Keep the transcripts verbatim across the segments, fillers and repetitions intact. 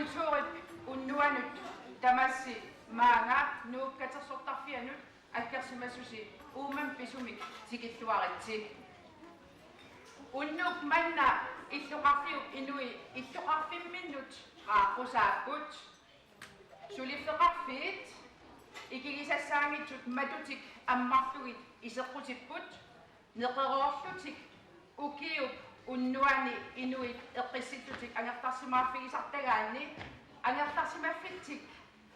Kulturip unnuanut tamassi maanga Nuup katersortarfianut aggersimasusi uummamik pisumik tikilluaritsi. Unnuk manna illoqarfiup inui illoqarfimminnut qaaqqusaapput. Suliffeqarfiit ikigisassaanngitsut matutik ammarlugit iseqqutipput, neqeroorlutik ukiup unnuani inuit eqqissillutik angerlarsimaarfigisartagaanni angerlarsimaffitsik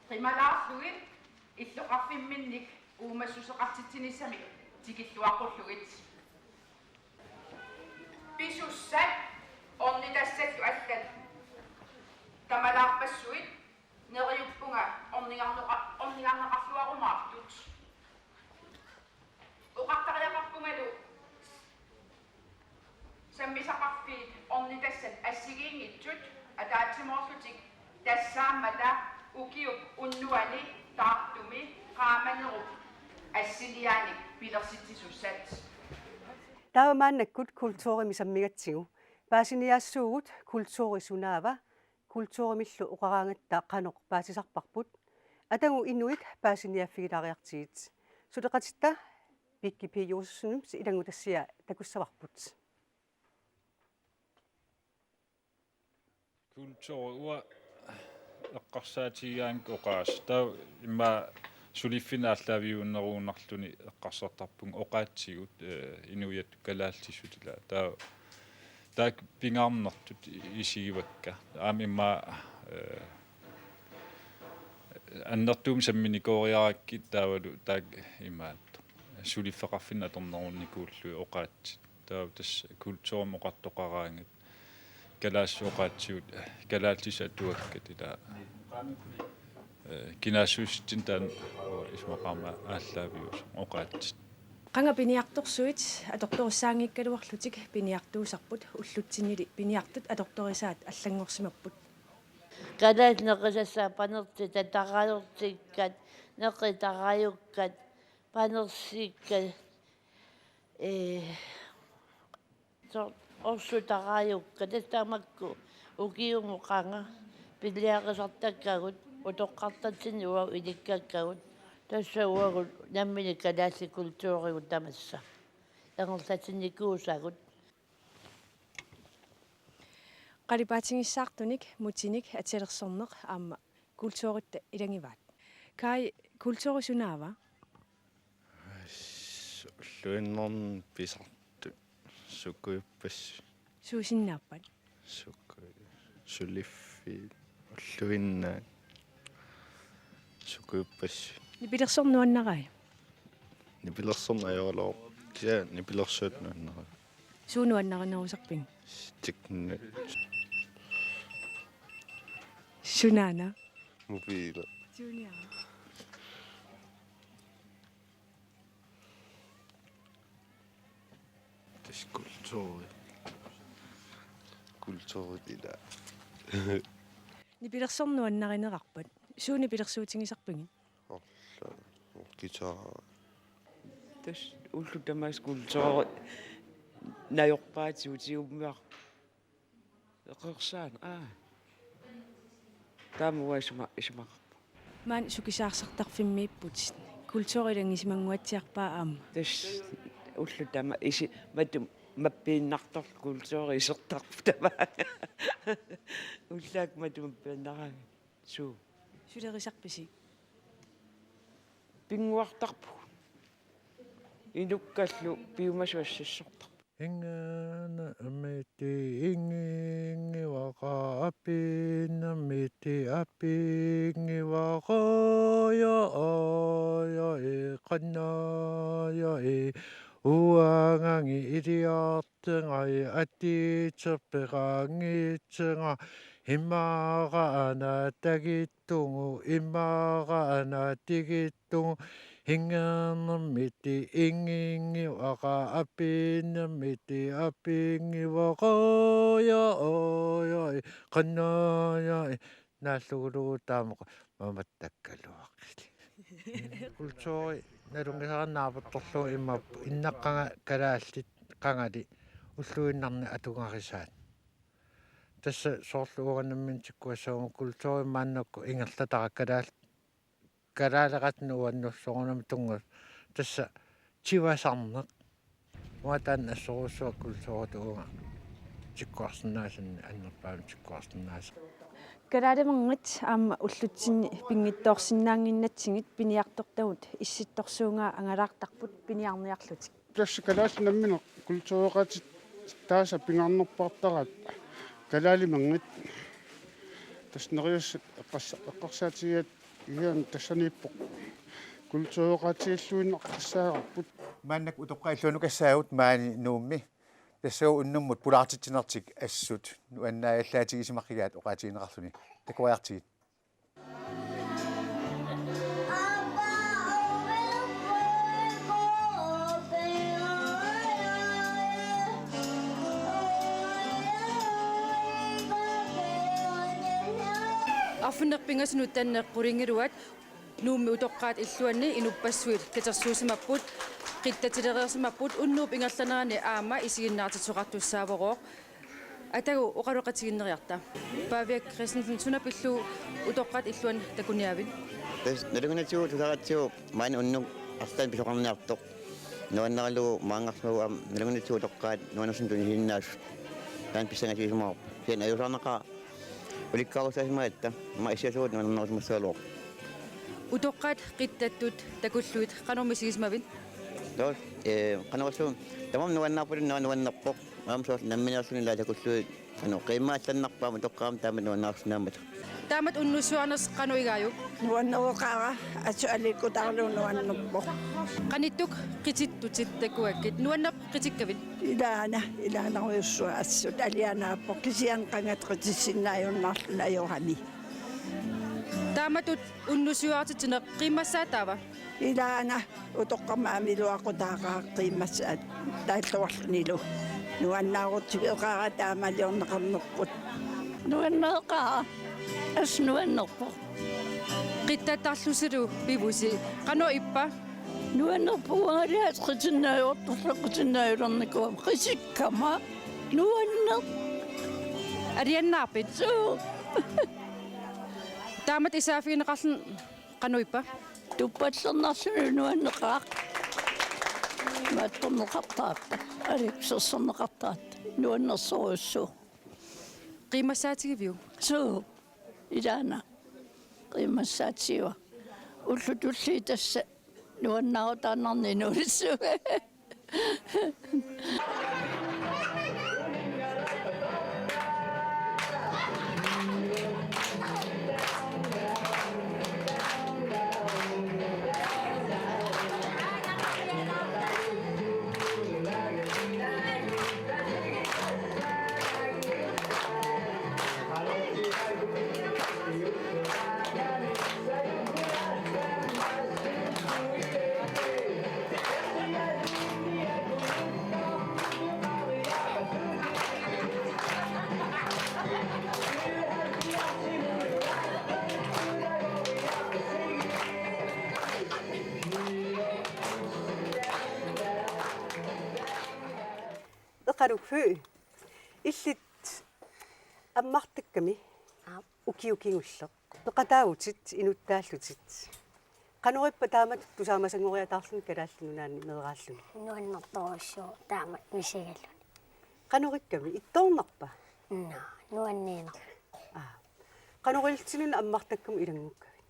qimalaarlugit illoqarfimminnik uumassuseqartitsinissamik tikilluaqqullugit. Pisussat ornitassallu allat tamalaarpassuit neriuppunga ornigarneqa-, ornigarneqarluarumaartut. Oqartariaqarpungalu sammisaqarfiit ornitassat assigiinngitsut ataatsimoorlutik tassaammata ukiup unnuani taartumi qaamanerup assiliaanik pilersitsisussat. Taava maannakkut kulturimi sammigatsigu. Paasiniaassuugut kulturi sunaava, kulturimillu oqaraangatta qanoq paasisarparput. Atagu inuit paasiniaaffigilaariartigit. Suleqatitta Pikki P. Josefsenimit ilanngutassiaq takussavarput. Kulturi uanga eqqarsaatigigaangakkit oqaas. Taava immaqa suliffinni aallaaviunerugunarluni eqqarsartarpunga oqaatsigut, eh, inuiattut kalaallisut ilaa. Taava taakku pingaarnertut isigivakka. Aamma immaqa, eh, annertuumik samminikooriarakkit taavalu taakku imaattoq. Suliffeqarfinnut atornerunnikuullugit oqaatsit. Taava tassa kulturimik oqartoqaraangat. Kalaallisut oqaatsigut, kalaallisut atuakkat ilaa. Eh, kinaassusitsinnut taanna isumaqarmat aallaaviusoq oqaatsit. Qanga piniartorsuit atortorissaanngikkaluarlutik piniartuusarput, ullutsinnili piniartut atortorisaat allanngorsimapput. Kalaallit neqisassaat panersitat, tarajortikkat, neqitarajukkat, panersikkat, ee, soorlu orsut tarajukkat, tassa tamakku ukiumut qanga piniarisartakkagut, utoqqartatsinni uagut ilikkakkagut, tassa uagut nammineq kalaallit kulturigut tamassa ingerlatsinnikuusagut. Qalipaatigissaartunik, mutinik, atisalersorneq aamma kulturitta ilagivaat. Kai, kulturi sunaava? Ulluinnarni pisartut sukuippassui. Suusinnaappat? Suku-, suliffiit ulluinnaat sukuippassui. Nipilersorneq nuannarai? Nipilersorneq ajoraluarpoq. Kisianni nipilersuut nuannarai. Suut nuannarinerusarpigit? Teknik. Sunaana? Mobiili. Suuniana? Tassa kulturi. Kulturi ilaa. Nipilersorneq nuannarinerarpat. Suut nipilersuutigisarpigit? Orla, guitar. Tassa ullut tamaasa kulturi najorpaatigut tigummiarput. Eqersaaneq, aa. Taama uanga isuma-, isumaqarpunga. Maani sukisaarsartarfimmiipput. Kulturi ilanngussimanguatsiarpaa aamma. Tassa ullut tamaasa isi-, matu mappiinnartarlugu kulturi isertarput tamaanga. Ullaakkut matu mappiinnaraangat. Suu. Sulerisarpisi? Pinnguartarpugut. Inukkallu piumasut assassortarput. Ingerlaannaq miti inginngivara, apiinnaq miti apiinngivara, ja, ja, i, qanna, ja, i, uangangi iliar- tingai atiitseq peqanngitsinga, immaqa ana tagittugu, immaqa ana tigittugu, ingerlaannaq miti inginngivara, apiinnaq miti apiinngivara, ja, ja, i, qanna, ja, i, naallugulugu taama mamattakkaluaqili. Kulturi nalunngisara naapertorlugu imaappoq innaqqanga kalaallit qangali ulluinnarni atugarisaat. Tassa soorlu uanga nammineq tikkuassavunga kulturi maannakkut ingerlatara kalaal-, kalaaleqatit nuannersorunami tunngasut. Tassa tivasarneq. Uanga taanna assorujussuaq kulturitut uanga tikkuarsinnaasannik, annerpaamik tikkuarsinnaasannik. Kalaalimernit aamma ullutsinni pinngitsoorsinnaannginnatsigit piniartortagut issittorsuugaa angalaartarput piniarniarlutik. Tassa kalaallit nammineq kultureqatittaasa pingaarnerpaartaraat kalaalimernit. Tassa nerisassat eqqarsa-, eqqarsaatigigaat ian tassaniippoq. Kultureqatigiilluinnartassaagarput. Maannakkut utoqqaat illuannukassaagut maani Nuummi. Tassa unnummut pulaartitsinertik assut nuannaajallaatigisimaqqigaat oqaatigineqarluni. Takoriartigit. Arfineq-pingasunut tanneq qulingiluat Nuummi utoqqaat illuanni inuppassuit katersuusimapput, qittatilereersimapput unnuup ingerlanerani aamma isiginnaartitsisoqartussaavoq. Atagu oqaloqatiginneriarta. Pavia Christensen, suna pillugu utoqqaat illuanni takuniaavit? Tassa nalunnginnatigut tusaratsigu maani unnuk arlaannik pisoqarniartoq. Nuannaralugu maanngarsimavoq aamma nalunnginnatigut utoqqaat nuannersunik tunisiinnaasut. Taanna pissangatigisimavarput. Kisianni ajuusaarnaqaaq ulikkaarussaasimagatsigit, aamma issiasugut nuannernerusimassagaluarput. Utoqqaat qittattut takullugit qanoq misigisimavit? Tassa, ee, qanoq oqassuunga, tamarmik nuannaarpalunnik nuannerpoq. Aamma soorlu nammineerluni ilaa takullugit, qanoq qiimmaat allannerpaamik utoqqaat aamma taama nuannaarsinnaammata. Taamatut unnussiuarnersi qanoq igaajuk? Nuannereqaara, assut aliikkutaralugu nuannerpoq. Qanittukkut qitittutit takuakkit. Nuannerpit qitikkavit? Ilaana, ilaanarujussuaq assut alianaappoq, kisianni qangattut qitissinnaajunnaarluni ajorami. Taamatut unnussiuartitsineq qiimmassaaq taava? Ilaana, utoqqarmik aamma iluaqutaaqaaq qiimmassaat taalluarlunilu. Nuannaarutsiveqaara taamaliorneqarnerput. Nuannereqaara, assut nuannerpoq. Qittattarlusilu pivusi, qanoq ippa? Nuannerpoq, uangalu qitinnaajortorlu, qitinnaajulernikua qitikkama. Nuanneq. Alianaarpit? Suu. Taamatut isaaffigineqarluni qanoq ippa? Tuppallernarluni nuanneqaaq. Mattorneqartarput, aliikkusersorneqartarput, nuannersorujussuuvoq. Qiimmassaatigiviuk? Suu. Ilaana. Qiimmassaatigivara. Ullut tulliit tassa nuannaarutaannarneq inuulissuugut. Eqaluk Høegh, illit ammartakkami. Aap. Ukioq kingulleq peqataavutit inuttaallutit. Qanorippa taamatut tusaamasanngoriataarluni Kalaallit Nunaanni meeraalluni? Nuannertorujussuuvoq taamatut misigaluni. Qanoq ikkami, ittoornarpa? Naa, nuanniinnarpoq. Aa. Qanoq ilillutit ammartakkamut ilanngukkavit?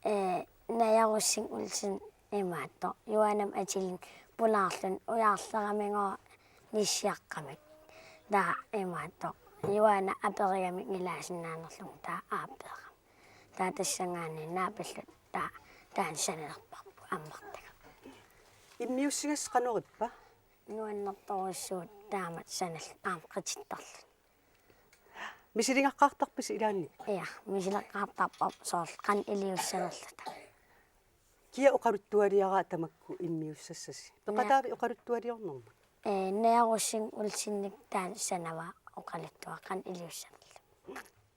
Ee, Naja Rosing Olsen imaattoq. Juanamik atilik pulaarluni ujarleramigooq nissiaqqamik. Taava imaattoq. Juana aperigamik ilaasinnaanerlugu taava aappeerami. Taava tassanngaanniit naapilluta taava taanna sanalerparput ammartagaq. Immiussigassat qanorippa? Nuannertorujussuuvoq taamatut sanalluta aamma qitittarluta. Misileqqaartarpisi ilaanni? Ja, misileqqaartarpoq soorlu qanoq iliussanerluta. Kia oqaluttualiaraa tamakku immiussassasi? Peqataavit oqaluttualiornermut? Ee, Naja Rosing Olsenik taanna sanavara oqaluttuaq qanoq iliussanerluta.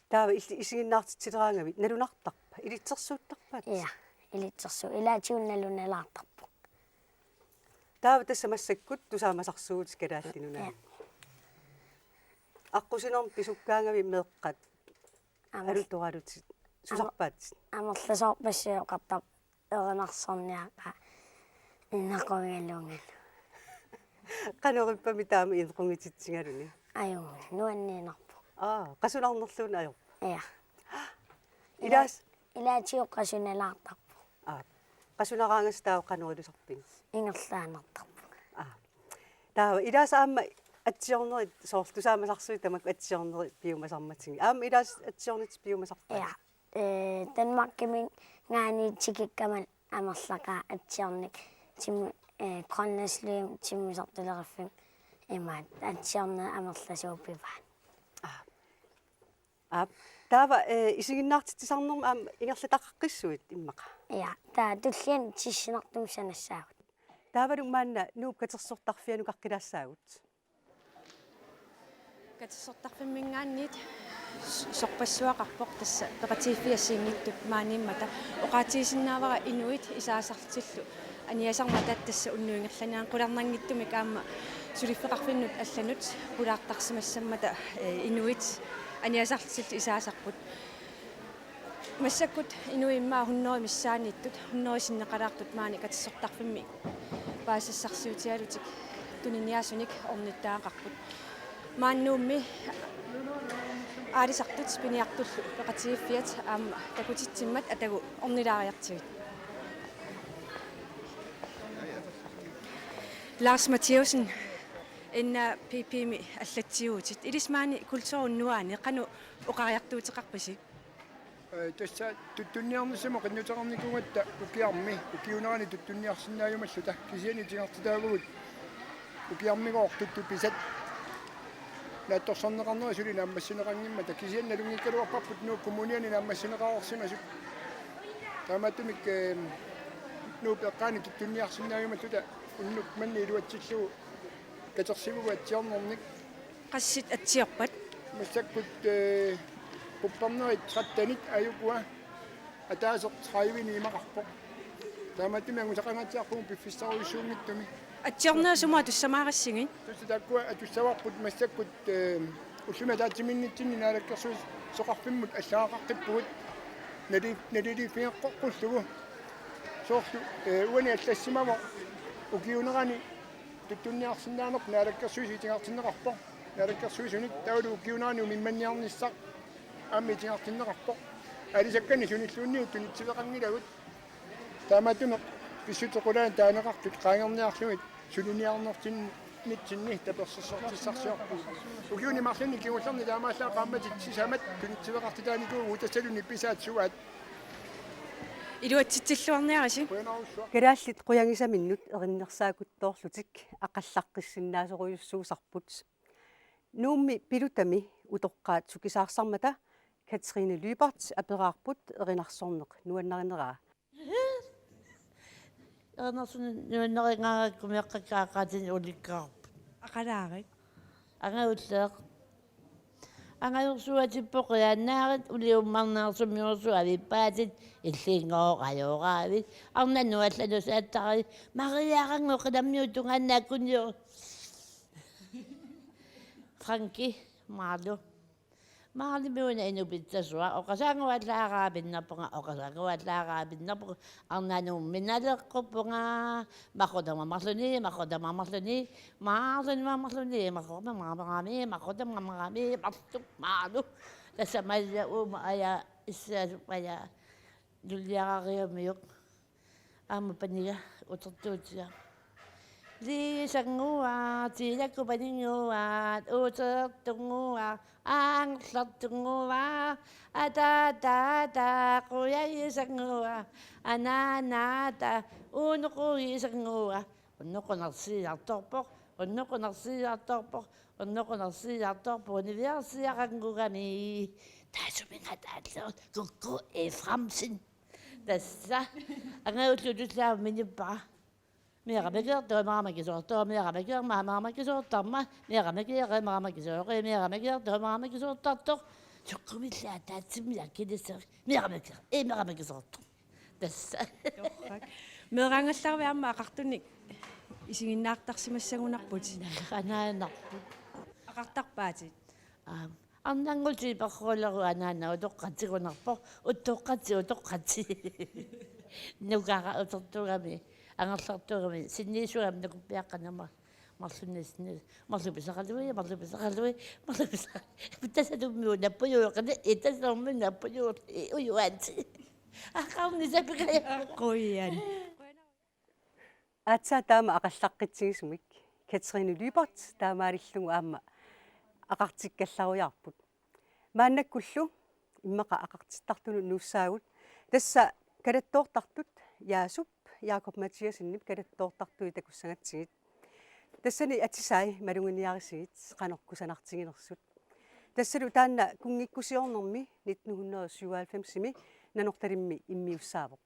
Taava illit isiginnaartitsileraangavit nalunartarpa? Ilitsersuuttarpaat? Ja, ilitsersuut. Ilaatigut nalunalaartarpoq. Taava tassa massakkut tusaamasarsuuvutit Kalaallit Nunaanni. Ja. Aqqusinermi pisukkaangavit meeqqat Amer-, alutoralutit susarpaat. Amerlasoorpassuit oqartarput erinarsorniaqaaq inequngaluungalu. Qanoq ippa taama inequngititsigaluni? Ajunngi, nuanniinnarpoq. Aa, qasunarnerluunniit ajorpoq. Ja. Ilaas- Ilaatigut qasunalaartarpoq. Aa. Qasunaraangassi taava qanoq ilusarpiuk? Ingerlaannartarpunga. Aa. Taava ilaasa aamma atsiornerit soorlu tusaamasarsuit tamakku atsiornerit piumasarmatigit. Aamma ilaasa atsiornitit piumasarpaat? Ja. Ee, Danmarkiminngaanniit tikikkamma amerlaqaaq atsiorneq timu-, ee, Grønlandsløbimi timussartuleriffimmi imaattoq atsiorneq amerlasuut pivaat. Aa. Aap. Taava, ee, isiginnaartitsisarnermi aamma ingerlataqaqqissuit immaqa? Ja, taava tulliani tissinartumik sanassaagut. Taavalu maanna Nuup Katersortarfianut qilassaagut. Katersortarfimminngaanniit s-, sorpassuaqarpoq tassa peqatigiiffiit assigiinngitsut maaniimmata. Oqaatigisinnaavara inuit isaasarlutillu aniasarmata tassa unnuit ingerlaneranni qularnanngitsumik aamma suliffeqarfinnut allanut pulaartarsimassammata, ee, inuit aniasarlutillu isaasarput. Massakkut inuit immaqa hundrede missaanniittut, hundrede sinneqalaartut maani katersortarfimmi paasisassarsiutigalutik tuniniaasunik ornittagaqarput. Maani Nuummi aalisartut piniartullu peqatigiiffiat aamma takutitsimmat atagu ornilaariartigit. Lars Mathiassen, N A P P-mi allatsiuutit. Ilissi maani kulturip nuanni qanoq oqariartuuteqarpisi? Ee, tassa tuttunniarnissamut qinnuteqarnikuugatta ukiarmi, ukiuunerani tuttunniarsinnaajumalluta, kisianni tigartitaavugut ukiarmigooq tuttupisat naatsorsorneqarnera suli naammassineqanngimmata, kisianni nalunngikkaluarparput Nuup Kommuniani naammassineqareersimasut. Taamaattumik, ee, Nuup eqqaani tuttunniarsinnaajumalluta unnuk manna iluatsillugu katersivugut atsiornernik. Qassit atsiorpat? Massakkut, ee, quppernerit trettenit ajukua ataaseq tredivenik imaqarpoq. Taamaattumik angusaqangaatsiarpugut piffissarujussuunngitsumi. Atsiornerit sumut atussamaarassigit? Tassa taakkua atussavarput massakkut, ee, ullumi ataatsimiinnitsinni naalakkersuisoqarfimmut allagaqaqqippugut nali-, naliliiffigeqqullugu. Soorlu, ee, uani allassimavoq ukiuunerani tuttunniarsinnaanerput naalakkersuisut itigartinneqarpoq. Naalakkersuisunik taavalu ukiuunerani umimmanniarnissaq aamma itigartinneqarpoq. Aalisakkanik sunilluunniit tunitsiveqanngilagut. Taamaattumik pissutsit qulaani taaneqartut qaangerniarlugit suliniarnertin-, nitsinni tapersersortissarsiorpugut. Ukiuni marlunni kingullerni taamaallaat qaammatit sisamat tunitsiveqartitaanikuuvugut tassalu nipisaat suaat. Iluatsitsilluarniarisi. Qujanarsuaq. Kalaallit qujagisaminnut erinnersaakuttoorlutik aqallaqqissinnaassorujussuusarput. Nuummi Pilutami utoqqaat sukisaarsarmata Katrine Lyberth aperaarput erinarsorneq nuannarineraa. Erinarsorneq nuannaringaarukku meeqqakka aqaatinik ulikkaarput. Aqalaarit. Angajulleq. Angajorsuatippoq qiaannaarit uliummarneersumiorsuaq avippaatit illinngooq ajoraavit arnanut allanut saattarit Mariaarannguq qinammiut tungaannaakkunniu. Franki, Maarlu. Maarlimi una inupitsasua, oqasaannguallaaraapinnerpunga, oqasaannguallaaraapinnerpunga, arnanummi naleqquppunga, maqutama marlunni, maqutama marlunni, marlunni, marlunni, maqutama marami, maqutama marami, marluk, marluk. Tassa Maria uuma aja, issaasup aja, nulliarariumiuk. Aamma paniga utertuutiga. Liisannguaq, tiilakku paninnguaq, utertunnguaq, aangerlartunnguaq, ataataata, qujagisannguaq, anaanaata, unoqqugisannguaq, unnoqqunarsiiartorpoq, unnoqqunarsiiartorpoq, unnoqqunarsiiartorpoq, univeersiaranngugami. Taassuminnga taalleq, Kukku Efraimsen. Tassa. Angajulleq utullaaminippara. Mera maker, too mera makisoortoq, mera maker, mama makisoortarma, mera maker, mera makisoori, mera maker, too mera makisoortartoq. Sukkumilli ataatsimmi akilisseri. Mera maker, ee mera makisoortoq. Tassa. Torrak. Meeraangallarvi aamma aqartunik isiginnaartarsimassagunarputit. Anaanarput. Aqartarpaatit. Aam. Arnanngutit paqqoleru anaana utoqqatsigunarpoq, utoqqatsi, utoqqatsi. Nukara utertuugami, angerlartuugami, sinniisuugami nakuppiaqqanama. Marlunni sinni, marluk pisaqalui, marluk pisaqalui, marluk pisaqalui. Tasalummiu nappujuuqini, itasalummiu nappujuuq, ujuaatsi. Aqarni sapikaja. Qujan. Aatsaat taama aqallaqqitsigisumik Katrine Lyberth taamaalillugu aamma aqartikkallarujaarput. Maannakkullu immaqa aqartittartunut nuussaagut. Tassa kalattoortartut Jaasup Jakob Mathiassenip kalattoortartui takussagatsigit. Tassani atisai maluginiarisigit qanoq kusanartigilersut. Tassalu taanna kunngikkusiornermi nitten hundrede syvoghalvfemsimi Nanortalimmi immiussaavoq.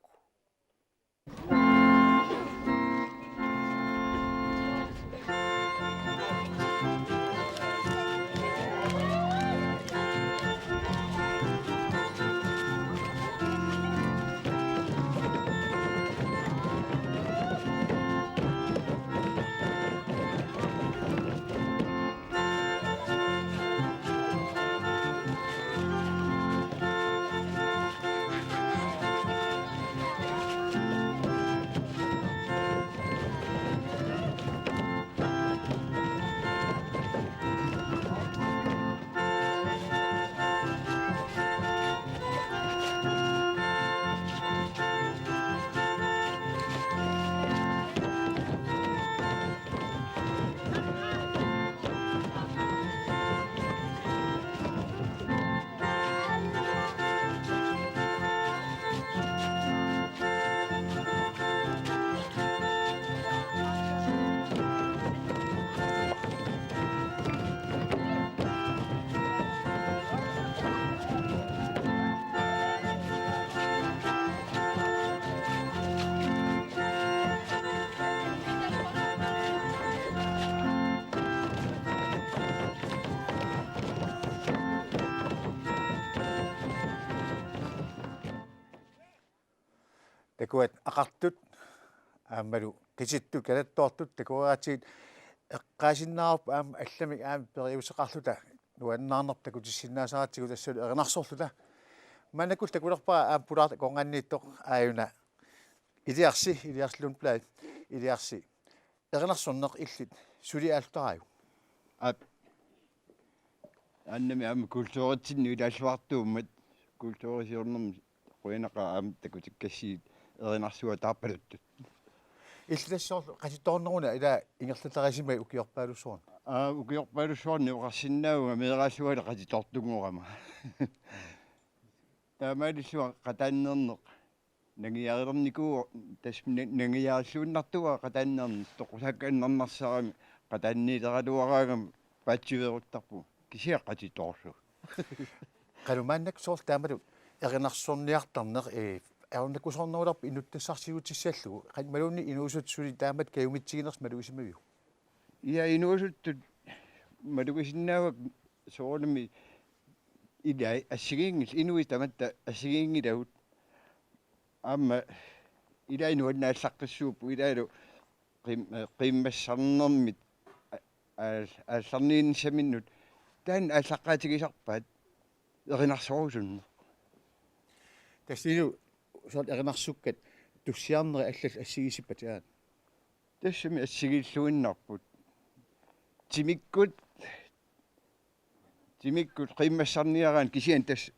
Takuat aqartut aammalu qitittut kalattoortut takuaraatsigit eqqaasinnaavarput aamma allamik aamma periuseqarluta nuannaarneq takutissinnaasaratsigu tassalu erinarsorluta. Maannakkut takulerpara aamma pulaartoq akornanniittoq aajuna Iliarsi, Iliarsi Lundblad, Iliarsi. Erinarsorneq illit suli aallutaraajuk? Aap. Annami aamma kulturitsinnut ilaalluartuummat kulturisiornermi qujanaqaaq aamma takutikkassiit erinarsuaq taarpaluttut. Illit tassa soorlu qatittoorneruna ila ingerlatarisimagitit ukiorpaalussuarni? Aa, ukiorpaalussuarni oqarsinnaavunga meeraalluarli qatittoortunngorama. Taamaalillunga qataanneerneq nangiarilernikuuvoq, tassa na-, nangiarilluinnartuuara qataanneerneq, toqusakka annernarsaarami qataanniileraluaraangama paatsiveeruttarpunga kisianni qatittoorlugu. Qanoq maannakkut soorlu taamalu erinarsorniartarneq, ee, ajornakusoornerulerpoq inuttassarsiutissallugu, qanoq imaluunniit inuusuttut suli taamatut kajumitsiginersut malugisimaviuk? Ja, inuusuttut malugisinnaavakka soorunami ilai assigiinngil-, inuit tamatta assigiinngilagut. Aamma ilai nuannaallaqqissuupput, ilaalu qiim-, eh, qiimmassarnermit a-, aal-, aallarniinissaminnut taanna aallaqqaatigisarpaat erinarsorusunneq. Tassanilu soorlu erinarsukkat tussiarnerit allallu assigiissippat aat? Tassami assigiilluinnarput. Timikkut, timikkut qiimmassarniaraanni kisianni tassa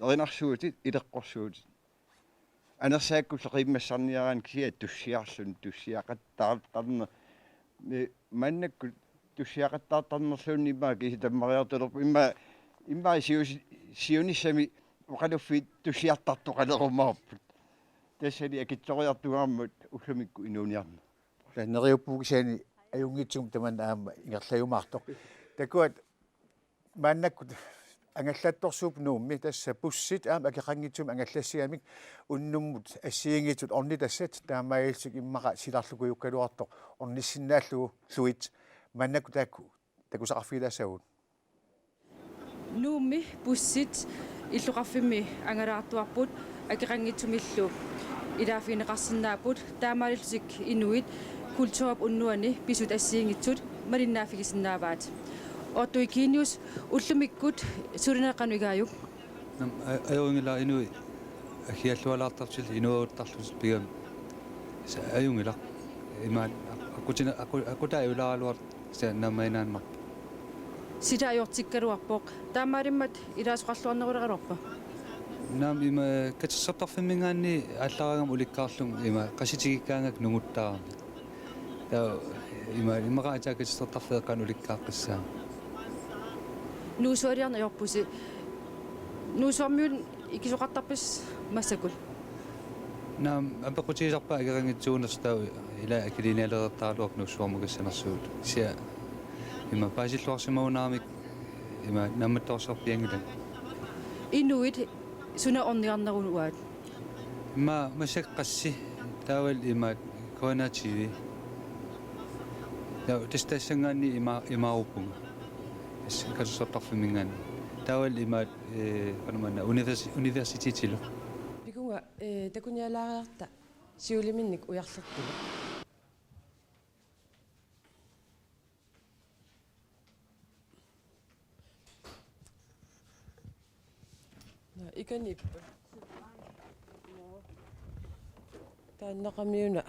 erinarsuutit, ileqqorsuutit. Anersaakkullu qiimmassarniaraanni kisianni tussiarluni, tussiaqattaartarneq. Mi-, maannakkut tussiaqattaartarnerluunniit immaqa kisiat tammariartulerput. Immaqa, immaqa sius-, siunissami oqaluffiit tussiartartoqalerumaarput. Tassali akitsoriartugaarmat ullumikkut inuuniarneq. Tassa neriuppunga kisianni ajunngitsumik tamanna aamma ingerlajumaartoq. Takuat maannakkut angallattorsuupput Nuummi, tassa bussit aamma akeqanngitsumik angallassigamik unnummut assigiinngitsut ornitassat, taamaalillutik immaqa silarlukujukkaluartoq ornissinnaallugu, lluit, maannakkut taakku takusaqarfigilaassavagut. Nuummi bussit illoqarfimmi angalaartuarput akeqanngitsumillu ilaaffigineqarsinnaapput, taamaalillutik inuit kulturip unnuani pisut assigiinngitsut malinnaaffigisinnaavaat. Otto Eugenius, ullumikkut sulineq qanoq igaajuk? Nam, a-, ajunngilaq inuit aggiallualaartarlutik inueruttarlutik pigami. Sa-, ajunngilaq. Ima, aqqutina-, aqqu-, aqqutaa ajulaaraluartoq kisianni naammaginnaannarpoq. Sila ajortikkaluarpoq. Taamaalimmat ilaasoqarluarneruleraluarpa? Nam, ima, katersortarfimminngaanniit aallaraangama ulikkaarlunga ima qasitikikkaangakku nunguttaarami. Taava ima, immaqa aatsaat katersortarfeeqqaanut ulikkaaqqissaanga. Nuussualiarneq ajorpusi. Nuussuarmiunut ikisoqartarpisi massakkut? Naamik, apeqqutigisarpaat akeqanngitsuunersoq, taava ilaa akiliinialereertaraluarpoq Nuussuarmut kassanersugut. Kisianni ima paasilluarsimagunarami ima naammattoorsorpianngilanga. Inuit suna ornigarneruna uagut? Ima massakkut qassit, taavalu imaat K N R T V. Taava tassa tassanngaanniit ima-, imaaruppunga. Tassa katersortarfimminngaanniit. Taavalu imaat, eh, qanormaanna universi-, universitetilu. Pikunga, eh, takunialaariarta siuliminnik ujarlertugut. Nå, ikaniippa. Taannaqamiuna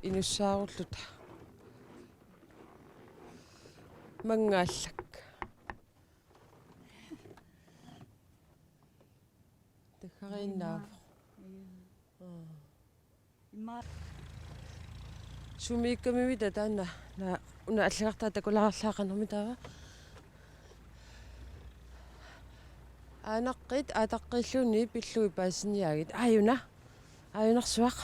inussaarulluta. Manngaallak. Taggariinnaavoq. Aa. Imma- Sumiikkamivit taanna, na-, una allagartaa takulaarlaaqanermi taava? Aanaqqit aataqqiilluunniit pillugit paasiniaagit. Aajuna. Aajunarsuaq.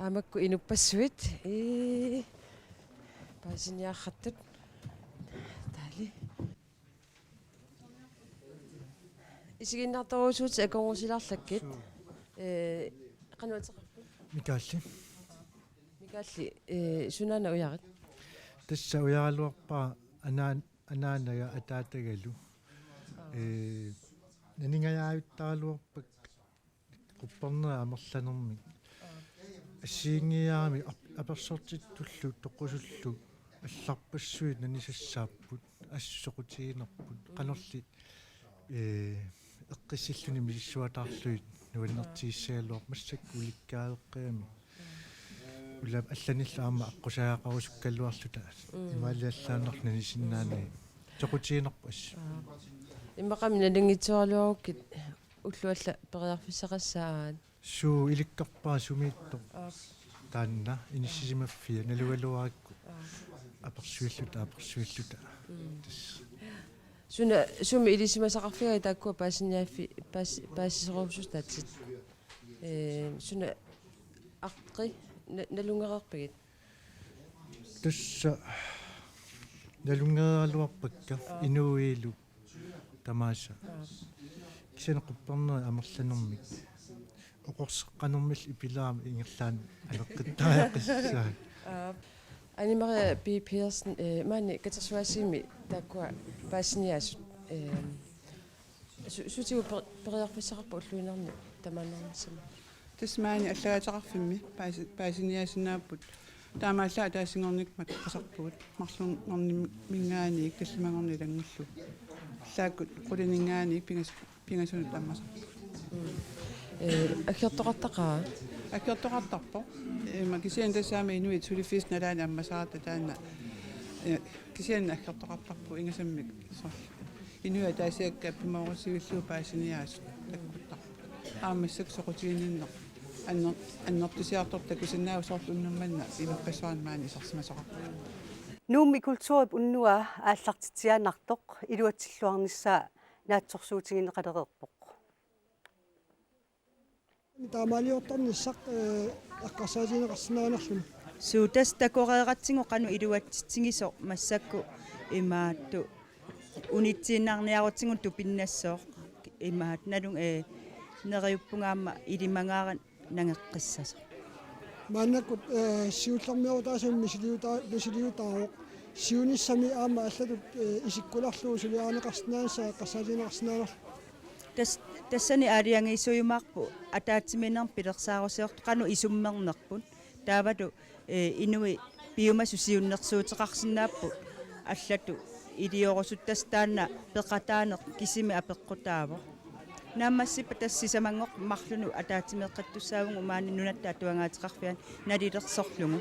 Aamakku inuppassuit. Ii. Paasiniaarrattut. Taali. Isiginnaartorujussuutit akornusilaarlakkit. Ee, qanoq ateqarpit? Mikaali. Mikaali, ee, sunaana ujarit? Tassa ujaraluarpara anaan-, anaanaga ataatagalu. Ee, naningajaajuttaraluarpakka quppernerit amerlanermik. Assigiinngiiaramik ap-, apersortittullu toqusullu allarpassuit nanisassaapput, assut soqutiginarput, qanorli, ee, eqqissilluni misissuataarlugit nuannertigissagaluarpoq, massakkut ulikkaareqqigami. Ulla allanillu aamma aqqusagaqarusukkaluarluta. Mm. Imaaliallaannarlu nanisinnaanagit. Soqutiginarpoq assut. Aa. Immaqami nalinngitsoraluarukkit ullut allat periarfissaqassaat. Suu, ilikkarpara sumiittoq. Aap. Taanna inissisimaffia nalugaluarakku. Aap. Apersuilluta, apersuilluta. Mm. Tassa. Suna, sumi ilisimasaqarfigaat taakkua paasiniaaffi-, paas-, paasisorujussuusatit? Ee, suna aqqi na-, nalunngereerpigit? Tassa nalunngereeraluarpakka. Aap. Inuuilu tamaasa. Aap. Kisianni quppernerit amerlanermik. Oqorseqqanermillu ipilaarami ingerlaannaq aleqqittariaqassaaq. Aap. Anne Marie B. Pedersen, eh, maani katersugaasivimmi taakkua paasiniaasut, eh, su-, sutigut per-, periarfissaqarpa ulluinnarni tamaannarnissami? Tassa maani allagaataqarfimmi paasi-, paasiniaasinnaapput. Taamaallaat ataasinngornikkut makkasarpugut. Marlunngornerminngaanniit tallimanngorneq ilanngullugu. Allaakkut qulininngaanniit pingas-, pingasunut ammasarpugut. Mm. Ee, aggertoqartaqaara? Aggertoqartarpoq. Ima kisianni tassa aamma inuit suliffissat nalaanni ammasaratta taanna. Ee, kisianni aggertoqartarpoq ingasammik soorlu. Inuit ataasiakkaat pimoorussivillugu paasiniaasut takkuttarput. Aamma massakkut soqutiginninneq anner-, annertusiartortoq takusinnaavoq, soorlu unnuk manna inuppassuarnit maani isersimasoqarpoq. Nuummi kulturip unnuaa aallartitsiaannartoq iluatsilluarnissaa naatsorsuutigineqalereerpoq. Taamaaliortarnissaq, ee, eqqarsaatigineqarsinnaanerluni. Suu, tassa takoreeratsigu qanoq iluatsitsigisoq massakkut imaattut unitsiinnarniarutsigu tupinnassaaq imaattoq nalun, ee, neriuppunga aamma ilimagaara nangeqqissasoq. Maannakkut, ee, siullermeerutaasumik misiliuta-, misiliutaavoq. Siunissami aamma allatut, ee, isikkularlugu suliarineqarsinnaanissaa eqqarsaatigineqarsinnaanerlugu. Tas-, tassani aalajangiisuujumaarput ataatsimiinnermik pilersaarusiortut qanoq isummernerput. Taavalu, ee, inuit piumasut siunnersuuteqarsinnaapput allatut iliorusuttassaaq taanna peqataaneq kisimi apeqqutaavoq. Naammassippat tassa sisamanngoq marlunnik ataatsimeeqqittussaavunga maani Nunatta Atuagaateqarfiani nalilersorlugu.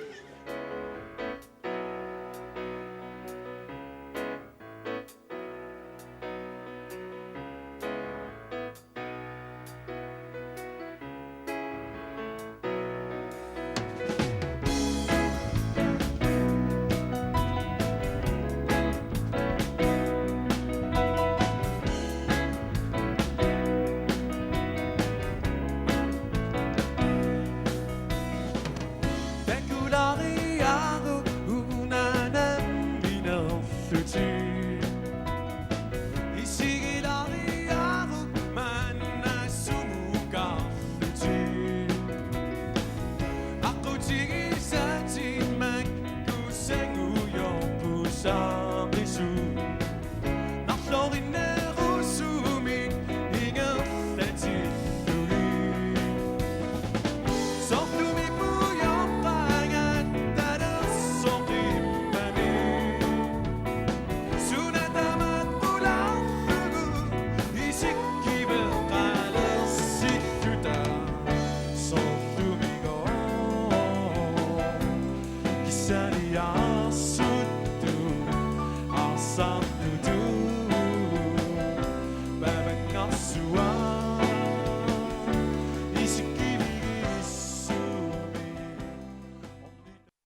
Takulaariaruk una nammineerlutik. Isigilariaruk manna sumukarlutik. Aqqutigisatik makku sangujorput saaqisut.